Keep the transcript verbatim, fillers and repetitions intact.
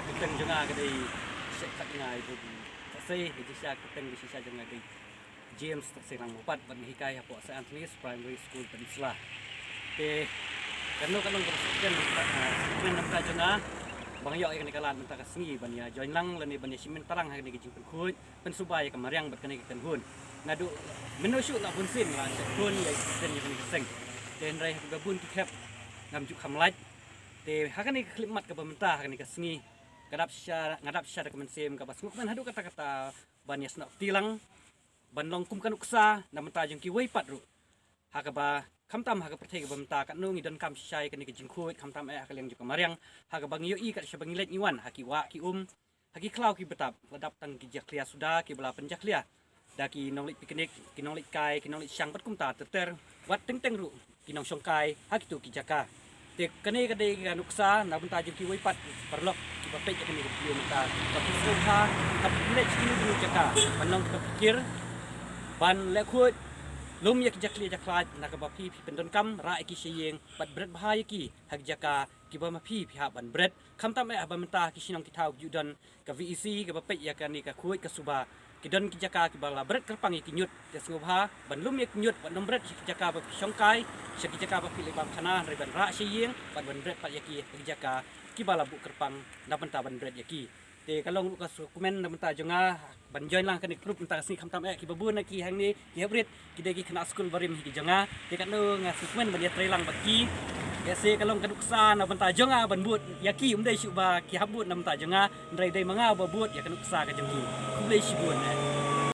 Kyrteng jong nga ka dei Sheikh Khat Ngai Bun. Sa sei ka jingshisha kyrteng ka jingshisha jong nga dei James Taselang Mopat, bad nga hikai hapoh Saint Anthony's Primary School Peninsula. Te kano kano ka sukmen, ah, sukmen na bynta jong nga ba nga ïoh ïa kane ka lad mynta ka sngi ban ïa join lang lane ban ïa shim bynta lang ha kane ka jingpynkhuid pynsuba ïa ka mariang bad kane ka kynhun. Naduh mynno shuh la bun sien la shah khun ïa ka kane ka seng. Te hynrei ha kaba bun ki khep ngam ju kham lait. Te ha kane ka khyllipmat kaba mynta ha kane ka sngi ka dap shisha, nga dap shisha da ka mynsiem kaba sngewkmen haduh katta katta ban ïa snoh kti lang ban long kum ka nuksa na bynta jong kiwei pat ruh. Ha kaba khamtam ha ka pyrthei kaba mynta katno ngi donkam shisha ïa kane ka jingkhuid, khamtam eh ha ka liang jong ka mariang, ha kaba ngi ïohi kat shaba ngi leit ngi wan ha ki wah ki um, ha ki khlaw ki btap, la dap tang ki jakhlia suda kiba la pynjakhlia da ki nongleit picnic, ki nongleit kai, ki nongleit shang bad kumta ter ter, wat teng teng ruh ki nongshong kai ha kito ki jaka. Te kane ka dei ka nuksa na bynta jong kiwei pat paralok kiba peit ïa kane ka video mynta, ba phi sngewbha, ba phi leit sha kino kino jaka ban long kiba pyrkhat, ban leh khuid lum ïa ki jakhlia jakhlad na kaba phi, phi pyndonkam, rah ïa ki sha ïing bad bret bha ïa ki ha ki jaka kiba ma phi phi hap ban bret. Khamtam eh haba mynta ha ki shnong ki thaw ki ju don ka VEC kaba peit ïa kane ka khuid ka suba. Ki don ki jaka kiba la bret kyrpang ïa ki ñiut, te sngewbha ban lum ïa ki ñiut, ban ym bret sha ki jaka ba phi shong kai, sha ki jaka ba phi leit bam khana, hynrei ban rah sha ïing bad ban bret pat ïa ki ha ki jaka kiba la buh kyrpang na bynta ban bret ïa ki. Te ka long ruh ka sukmen na bynta jong nga ban join lang kane ka group mynta ka sngi, khamtam eh kiba bun na ki hangne ki hep rit ki dei ki khynnah skul barim hi ki jong nga. Te katno nga sukmen ban ïatrei lang bad ki. Te se ka long ka nuksa na bynta jong nga ban bud ïa ki, ym dei shuh ba ki hap bud na bynta jong nga, hynrei dei ma nga ba bud ïa ka nuksa ka jong ki. Khublei shibun eh.